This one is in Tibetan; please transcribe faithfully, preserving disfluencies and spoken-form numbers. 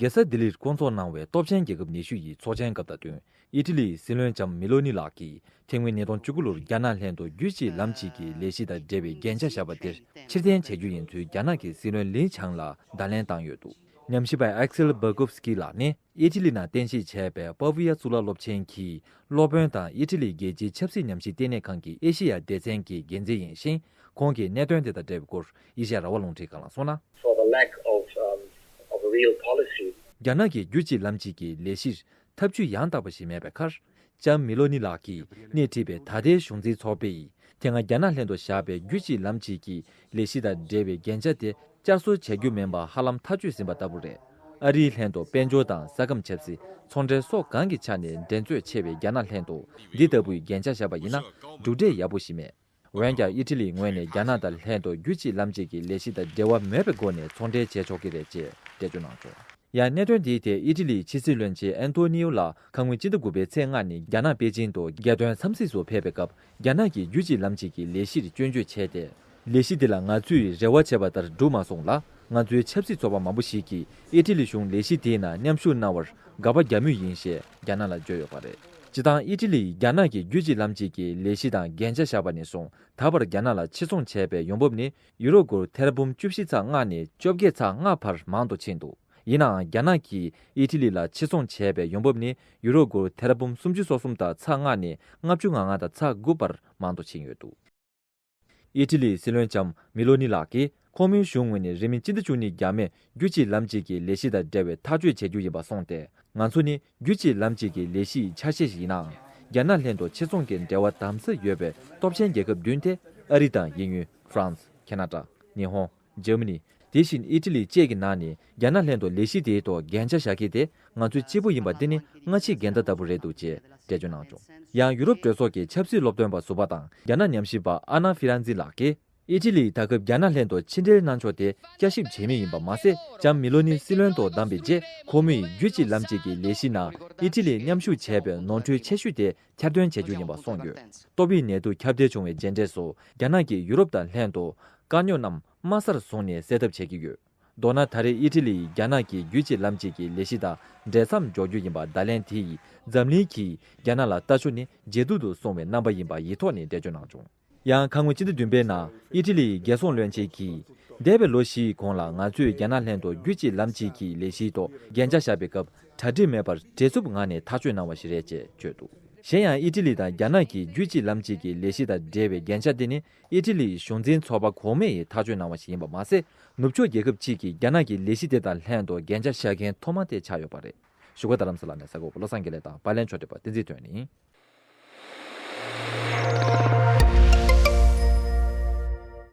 རྒྱལ་ས་ལྡི་ལིར་བསྐོང་ཚོགས་གནང་བའི་སྟོབས་ཆེན་རྒྱལ་ཁབ་ཉི་ཤུ་ཡི་ཚོགས་ཆེན་སྐབས་དང་བསྟུན། ཨི་ཊ་ལིའི་སྲིད་བློན་ལྕམ་མི་ལོ་ནི་ལགས་ཀྱིས་དེ་སྔོན་ཉིས་སྟོང་བཅུ་དགུ་ལོར་རྒྱ་ནག་ལྷན་དུ་རྒྱུད་གཅིག་ལམ་གཅིག་གི་ལས་གཞི་དང་འབྲེལ་བའི་འགན་ཆ་བཞག་པ་དེར་ཕྱིར་འཐེན་བྱ་རྒྱུ་ཡིན་ཚུལ་རྒྱ་ནག་གི་སྲིད་བློན་ལི་ཆང་ལ་བརྡ་ལན་བཏང་ཡོད་འདུག། ཉམས་ཞིབ་པ་ཨེག་སེལ་བྷ་གོབ་སི་ཀི་ལགས་ནི་ཨི་ཊ་ལི་ནང་རྟེན་གཞི་བྱས་པའི་པ་བུ་ཡ་གཙུག་ལག་སློབ་ཆེན་གྱི་སློབ་དཔོན་དང་ཨི་ཊ་ལིའི་རྒྱལ་སྤྱིའི་ཆབ་སྲིད་ཉམས་ཞིབ་ལྟེ་གནས་ཁང་གི་ཨེ་ཤེ་ཡ་སྡེ་ཚན་གྱི་འགན་འཛིན་ཡིན་ཞིང་། ཁོང་གིས་གནད་དོན་དེ་དང་འབྲེལ་བའི་སྐོར་ཨེ་ཤེ་ཡ་རང་དབང་རླུང་འཕྲིན་ཁང་ལ་གསུངས་ན། For the lack of, um, of a real policy. རྒྱ་ནག་གི་རྒྱུད་གཅིག་ལམ་གཅིག་གི་ལས་གཞིར་ཐབས་ཇུས་ཡང་དག་པ་ཞིག་མེད་པའི་ཁར། ལྕམ་མི་ལོ་ནི་ལགས་ཀྱིས་སྣེ་ཁྲིད་པའི་ད་ལྟའི་གཞུང་འཛིན་ཚོགས་པས་དེ་སྔ་རྒྱ་ནག་ལྷན་དུ་བཞག་པའི་རྒྱུད་གཅིག་ལམ་གཅིག་གི་ལས་གཞི་དང་འབྲེལ་བའི་འགན་ཆ་དེ་བསྐྱར་གསོ་བྱ་རྒྱུ་མིན་པ་ཧ་ལམ་ཐག་ཆོད་ཟིན་པ་ལྟ་བུ་རེད། ཨ་རིའི་ལྷན་དུ་དཔལ་འབྱོར་དང་ས་ཁམས་ཆབ་སྲིད། ཚོང་འབྲེལ་སོགས་གང་གི་ཆ་ནས་འགྲན་རྩོད་ཆེ་བའི་རྒྱ་ནག་ལྷན་དུ་འདི་ལྟ་བུའི་འགན་ཆ་བཞག་པ་ཡིན་ན་གྲུབ་འབྲས་ཡག་པོ་ཞིག་མེད། འོན་ཀྱང་ཨི་ཊ་ལིའི་ངོས་ནས་རྒྱ་ནག་དང་ལྷན་དུ་རྒྱུད་གཅིག་ལམ་གཅིག་གི་ལས་གཞི་དང་འབྲེལ་བ་མེད་པའི་སྒོ་ནས་ཚོང་འབྲེལ་བྱེད་ཆོག་གི་རེད་ཅེས་འགྲེལ་བརྗོད་གནང་བྱུང་། ཡང་གནད་དོན་དེའི་ཐད་ཨི་ཊ་ལིའི་ཕྱི་སྲིད་བློན་ཆེན་ཨན་ཐོ་ནིའོ་ལགས་ཁ་སྔོན་སྤྱི་ཟླ་དགུ་པའི་ཚེས་ལྔ་ནི་རྒྱ་ནག་པེ་ཅིང་དུ་རྒྱལ་དོན་འཚམས་གཟིགས་སུ་ཕེབས་པའི་སྐབས། རྒྱ་ནག་གིས་རྒྱུད་གཅིག་ལམ་གཅིག་གི་ལས་གཞིར་སྐྱོན་བརྗོད་བྱས་ཏེ། ལས་གཞི་དེ་ལ་ང་ཚོས་རེ་བ་བྱས་པ་ལྟར་འགྲུབ་མ་སོང་ལ། ང་ཚོའི་ཆབ་སྲིད་ཚོགས་པ་མང་པོ་ཞིག་གིས་ཨི་ཊ་ལི་གཞུང་ལས་གཞི་དེའི་ནང་མཉམ་ཞུགས་གནང་བར་དགག་པ་རྒྱག་མུས་ཡིན་ཞེས་རྒྱ་ནག་ལ་བརྗོད་ཡོད་པ་རེད། སྤྱིར་བཏང་ཨི་ཊ་ལིས་རྒྱ་ནག་གི་རྒྱུད་གཅིག་ལམ་གཅིག་གི་ལས་གཞི་དང་འགན་ཆ་བཞག་པ་ནས་བཟུང་ད་བར་རྒྱ་ནག་ལ་ཕྱིར་ཚོང་བྱས་པའི་ཡོང་འབབ་ནི་ཡུ་རོ་སྒོར་ཐེར་འབུམ་བཅུ་བཞི་ཚེག་ལྔ་ནས་བཅོ་བརྒྱད་ཚེག་ལྔ་བར་མང་དུ་ཕྱིན་འདུག། ཡིན་ནའང་རྒྱ་ནག་གིས་ཨི་ཊ་ལི་ལ་ཕྱིར་ཚོང་བྱས་པའི་ཡོང་འབབ་ནི་ཡུ་རོ་སྒོར་ཐེར་འབུམ་སུམ་ཅུ་སོ་གསུམ་དང་ཚེག་ལྔ་ནས་ལྔ་བཅུ་ང་ལྔ་དང་ཚེག་དགུ་བར་མང་དུ་ཕྱིན་ཡོད་འདུག། ཨི་ཊ་ལིའི་སྲིད་བློན་ལྕམ་མི་ལོ་ནི་ལགས་ཀྱིས་ཁོ་མོའི་གཞུང་ངོས་ནས་རིང་མིན་སྤྱི་ཟླ་བཅུ་གཉིས་འགྱངས་མེད་རྒྱུད་གཅིག་ལམ་གཅིག་གི་ལས་གཞི་དང་འབྲེལ་བའི་ཐག་གཅོད་བྱེད་རྒྱུ་ཡིན་པ་གསུངས་ཏེ། ང་ཚོ་ནི་རྒྱུད་གཅིག་ལམ་གཅིག་གི་ལས་གཞི་ཡི་ཆ་ཤས་ཤིག་ཡིན་ནའང་། རྒྱ་ནག་ལྷན་དུ་ཕྱིར་ཚོང་གི་འབྲེལ་བ་དམ་ཟབ་ཡོད་པའི་སྟོབས་ཆེན་རྒྱལ་ཁབ་བདུན་ཏེ། ཨ་རི་དང་དབྱིན་ཡུལ། ཧྥ་རན་སི། ཁེ་ན་ཌ། ཉི་ཧོང་། འཇར་མ་ནི། དེ་བཞིན་ཨི་ཊ་ལི་བཅས་ཀྱི་ནང་ནས་རྒྱ་ནག་ལྷན་དུ་ལས་གཞི་དེའི་ཐོག་འགན་ཆ་བཞག་མཁན་དེ་ང་ཚོའི་གཅིག་པུ་ཡིན་པ་འདི་ནི་སྔ་ཕྱི་འགལ་ཟླ་ལྟ་བུ་རེད་འདུག་ཅེས་འགྲེལ་བརྗོད་གནང་བྱུང་། ཡང་ཡུ་རོབ་གྲོས་ཚོགས་ཀྱི་ཆབ་སྲིད་སློབ་སྟོན་པ་ཟུར་པ་དང་རྒྱ་ནག་ཉམས་ཞིབ་པ་ཨ་ན་ཧྥི་རན་ཛི་ལགས་ཀྱིས། ཨི་ཊ་ལིས་ད་སྐབས་རྒྱ་ནག་ལྷན་དུ་ཕྱི་འབྲེལ་གནང་ཕྱོགས་དེ་བསྐྱར་ཞིབ་བྱེད་མུས་ཡིན་པ་མ་ཟད། ལྕམ་མི་ལོ་ནི་སྲིད་བློན་དུ་བདམས་པའི་རྗེས་ཁོ་མོས་རྒྱུད་གཅིག་ལམ་གཅིག་གི་ལས་གཞི་ནང་ཨི་ཊ་ལིས་མཉམ་ཞུགས་བྱས་པའི་ནོར་འཁྲུལ་ཆེ་ཤོས་དེ་ཁྱབ་སྟོན་བྱ་རྒྱུ་ཡིན་པ་གསུངས་ཡོད། ཏོག་དབྱིབས་ནད་དུག་ཁྱབ་གདལ་བྱུང་བའི་རྗེས་འབྲས་སུ་རྒྱ་ནག་གིས་ཡུ་རོབ་དང་ལྷན་དུ་དཀའ་རྙོག་རྣམས་དམའ་སར་བཟུང་ནས་སེལ་ཐབས་བྱེད་ཀྱི་ཡོད། མདོར་ན་ད་རེས་ཨི་ཊ་ལིས་རྒྱ་ནག་གི་རྒྱུད་གཅིག་ལམ་གཅིག་གི་ལས་གཞི་དང་འབྲེལ་མཚམས་འཇོག་རྒྱུ་ཡིན་པ་བརྡ་ལན་དེ་ཡིས་འཛམ་གླིང་གིས་རྒྱ་ནག་ལ་ལྟ་ཕྱོགས་ནི་ཇེ་སྡུག་ཏུ་སོང་བའི་རྣམ་པ་ཡིན་པ་ཡིག་ཐོག་ནས་འགྲེལ་བརྗོད་གནང་བྱུང་། ཡང་ཁ་སྔོན་སྤྱི་ཟླ་བདུན་པའི་ནང་ཨི་ཊ་ལིའི་རྒྱལ་སྲུང་བློན་ཆེན་གྱིས། འདས་པའི་ལོ་བཞིའི་གོང་ལ་ང་ཚོས་རྒྱ་ནག་ལྷན་དུ་རྒྱུད་གཅིག་ལམ་གཅིག་གི་ལས་གཞིའི་ཐོག་འགན་ཆ་བཞག་པའི་སྐབས་གྲ་སྒྲིག་མེད་པར་བྲེལ་འཚུབ་ངང་ནས་ཐག་གཅོད་གནང་བ་ཞིག་རེད་ཅེས་བརྗོད་འདུག། གཞན་ཡང་ཨི་ཊ་ལི་དང་རྒྱ་ནག་གི་རྒྱུད་གཅིག་ལམ་གཅིག་གི་ལས་གཞི་དང་འབྲེལ་བའི་འགན་ཆ་དེ་ནི་ཨི་ཊ་ལིའི་གཞུང་འཛིན་ཚོགས་པ་གོང་མས་ཐག་གཅོད་གནང་བ་ཞིག་ཡིན་པ་མ་ཟད། ནུབ་ཕྱོགས་རྒྱལ་ཁབ་ཅིག་གིས་རྒྱ་ནག་གི་ལས་གཞི་དེ་དང་ལྷན་དུ་འགན་ཆ་བཞག་མཁན་ཐོག་མ་དེ་ཆགས་ཡོད་པ་རེད། བཞུགས་སྒར་རྡ་རམ་ས་ལ་ནས་གསར་འགོད་པ་བློ་བཟང་དགེ་ལེགས་དང་པར་ལེན་ཕྱོགས་སྒྲིག་པ་བསྟན་འཛིན་དོན་ཡིན།